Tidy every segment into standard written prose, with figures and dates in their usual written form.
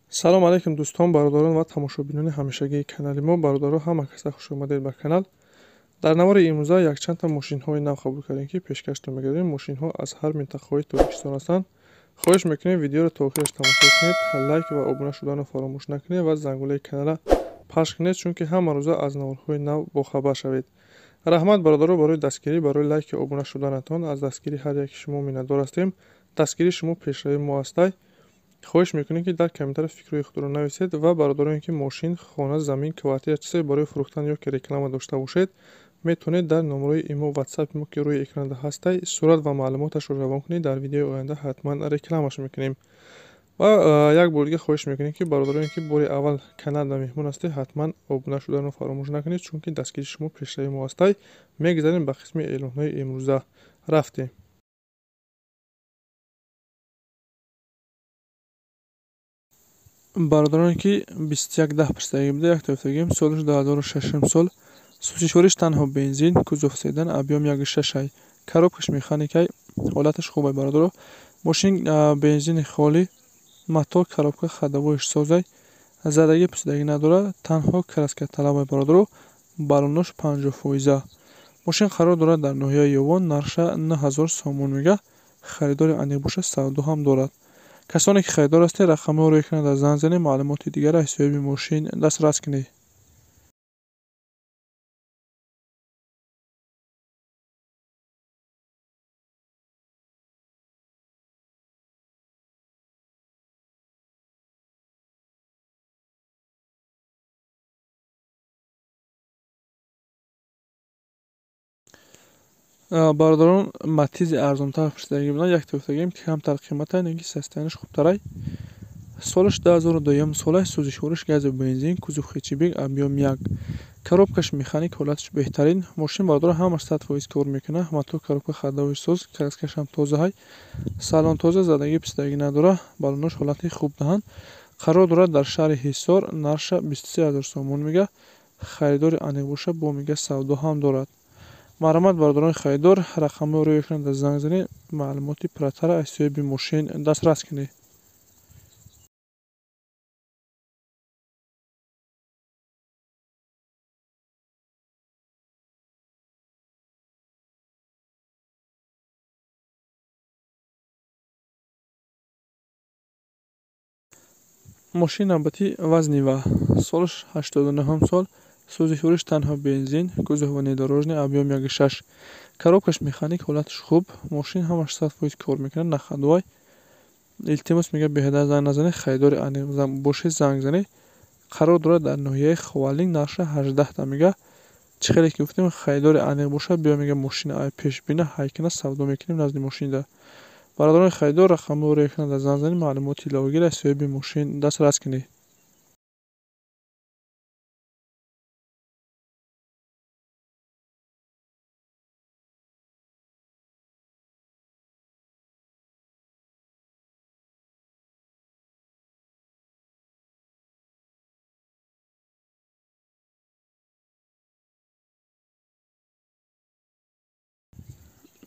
Салом алейкум дӯстон, бародарон ва тамошобинони ҳамешагии канали мо. Бародаро, ҳама каса хуш омадед ба канал. Дар навори имрӯза якчандта мошинҳои нав қабул кардем, ки пешкаштон мегардем. Мошинҳо аз ҳар минтақаҳои Тоҷикистон ҳастанд. Хоҳиш мекунем, видеоро то охираш тамошо кунед, лайк ва обуна шуданро фаромӯш накунед ва зангулаи каналра пахш кунед, чунки ҳама рӯза аз наворҳои нав бохабар шавед. Раҳмат, бародаро, барои дастгирӣ, барои лайки обуна шуданатон. Аз дастгирии ҳар яки шумо миннатдор ҳастем. Дастгирии шумо пешравии мо ҳастай. Хоҳиш мекунем, ки дар комментария фикрҳои худро нависед ва бародароне, ки мошин, хона, замин, квартира, чизе барои фурӯхтан ё ки реклама дошта бошед, метавонед дар номерои имо, ватсапи мо, ки рӯи экранда ҳастай, сурат ва маълумоташро равон кунед. Дар видеои оянда ҳатман рекламаш мекунем. Ва як бор дига хоҳиш мекунем, ки бародароне, ки бори аввал каналда меҳмон ҳастед, ҳатман обуна шуданро фаромӯш накунед, чунки дастгирии шумо пешравии мо ҳастай. Мегузарем ба қисми эълонҳои имрӯза. Рафтем. Бародароне, ки 21 10 пурсидагӣ буда, як тоифтагием. Солаш 2006 сол, сӯзишвориш танҳо бензин, кузов седан, объём 1,6, коробкаш механикай, ҳолаташ хубай. Бародаро, мошин бензини холӣ, мотор, коробка, ходовойш созай, задагӣ пурсидагӣ надорад, танҳо краска талабай. Бародаро, баллонош 50%. Мошин қарор дорад дар ноҳияи Ёвон, нархша 9000 сомон мега. Харидори аниқ бошад, савдо ҳам дорад. Касоне ки харидор ҳастед, рақамҳоро рӯи экран занг занед, маълумоти дигарро аз соҳиби мошин дастрас кунед. Бародарон, Матизи арзонтар пурсидагӣ буданд, як тоифтагием, ки камтар қиматай, лекин состоянияш хубтарай. Солаш 2002 солай, сӯзишвориш газу бензин, кузов хэтчбек, объём 1, коробкаш механик, ҳолаташ беҳтарин. Мошин, бародаро, ҳамаш 100% кор мекунад. Мотор, коробка, ходовой соз, краскашам тозаҳай, салон тоза, задагӣ пурсидагӣ надорад, баллонош ҳолати хуб даҳанд. Қарор дорад дар шаҳри Ҳисор, нархша 23 000 сомон мега. Харидори аниқ бошад, бо мега савдо ҳам дорад. Марҳамат, бародарони харидор, рақамҳоро рӯи экран занг занед, маълумоти пурратарро аз соҳиби мошин дастрас кунед. Мошини навбатӣ ВАЗ Нива, солаш 89 сол, сӯзишвориш танҳо бензин, кузов внедорожный, объём 1,6, коробкаш механик, ҳолаташ хуб. Мошин ҳамаш 100% кор мекунад, на ходовой. Илтимос мега, беҳуда занг назанед, харидори аниқ бошед, занг занед. Қарор дорад дар ноҳияи Ховалинг, нархша 18та мега. Чӣ хеле ки гуфтем, харидори аниқ бошад, биё мега, мошина ай пешбина ҳайкана савдо мекунем назди мошинда. Бародарони харидор, рақамҳоро рӯи экран занг занед, маълумоти иловагиро аз соҳиби мошин дастрас кунед.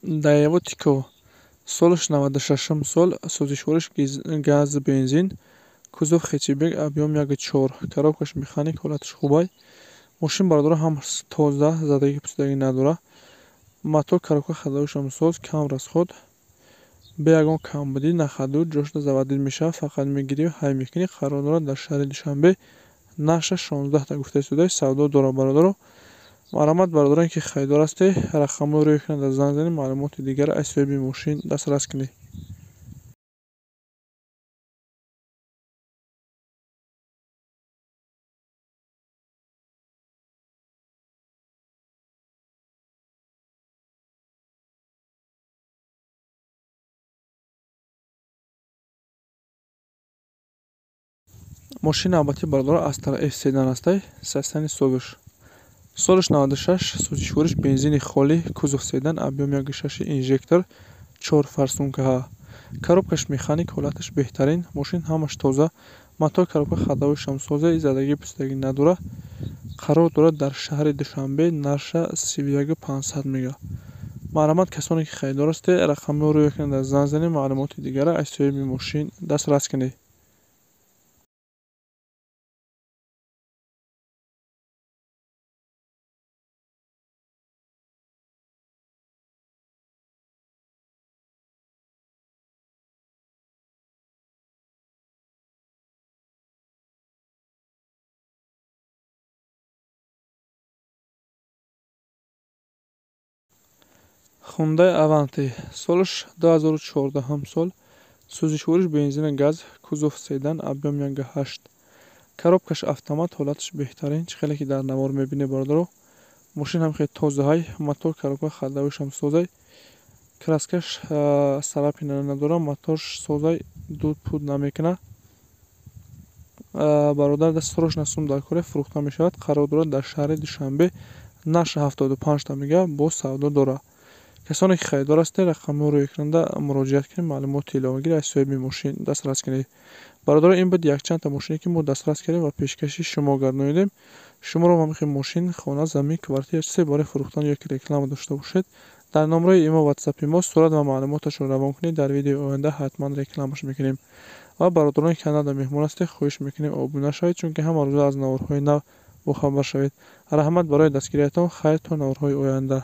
Даево Тико, солаш 96 сол, сӯзишвориш газ бензин, кузов хэтчбек, объём 1,4, коробкаш механик, ҳолаташ хубай. Мошин, бародаро, ҳамаш тоза, задагӣ пурсидагӣ надорад. Мотор, коробка, ходовойшам соз, кам расход, бе ягон камбудӣ, на ходу, ҷошда заводить мешавад, фақат мегирӣ, ҳай мекунӣ. Қарор дорад дар шаҳри Душанбе, нархша 16та гуфта истода, савдо дорад. Бародаро, марҳамат, бародароне ки харидор ҳастед, рақамҳоро рӯи экран занг занед, маълумоти дигарро аз соҳиби мошин дастрас кунед. Мошини навбатӣ, бародаро, Астра F седан ҳастай, состояние созиш. Солаш 96, сӯзишвориш бензини холӣ, кузов седан, объём 1,6, инжектор, чор форсункаҳа, коробкаш механик, ҳолаташ беҳтарин. Мошин ҳамаш тоза, мотор, коробка, ходовойшам соза, задагӣ пурсидагӣ надорад. Қарор дорад дар шаҳри Душанбе, нархша 31 500 мега. Марҳамат, касоне ки харидор ҳастед, рақамҳоро рӯи экран занг занед, маълумоти дигарро аз соҳиби мошин дастрас кунед. Хундай Аванте, солаш 2014 сол, сӯзишвориш бензина, газ, кузов седан, объём 1,8, коробкаш автомат, ҳолаташ беҳтарин. Чӣ хеле ки дар навор мебинед, бародаро, мошин ҳам хеле тозаҳай, мотор, коробка, ходовойшам созай, краскаш царапина надора, моторш созай, дуд пуд намекунад. Бародар да срочно сум дар кора, фурӯхта мешавад. Қарор дорад дар шаҳри Душанбе, наша 75-та мега, боз савдо дорад. Касоне ки харидор ҳастед, рақамҳоро рӯи экранда муроҷиат кунед, маълумоти иловагиро аз соҳиби мошин дастрас кунед. Бародаро, ин буд якчандта мошине, ки мо дастрас кардем ва пешкаши шумо гардонидем. Шуморо ҳам хел мошин, хона, замин, квартира, чизе барои фурӯхтан ё ки реклама дошта бошед, дар номраи имо, ватсапи мо сурат ва маълумоташро равон кунед, дар видеои оянда ҳатман рекламаш мекунем. Ва бародароне ки каналда меҳмон ҳастед, хоҳиш мекунем, обуна шавед, чунки ҳама рӯза аз наворҳои нав бохабар шавед. Раҳмат барои дастгириятон. Хайр, то наворҳои оянда.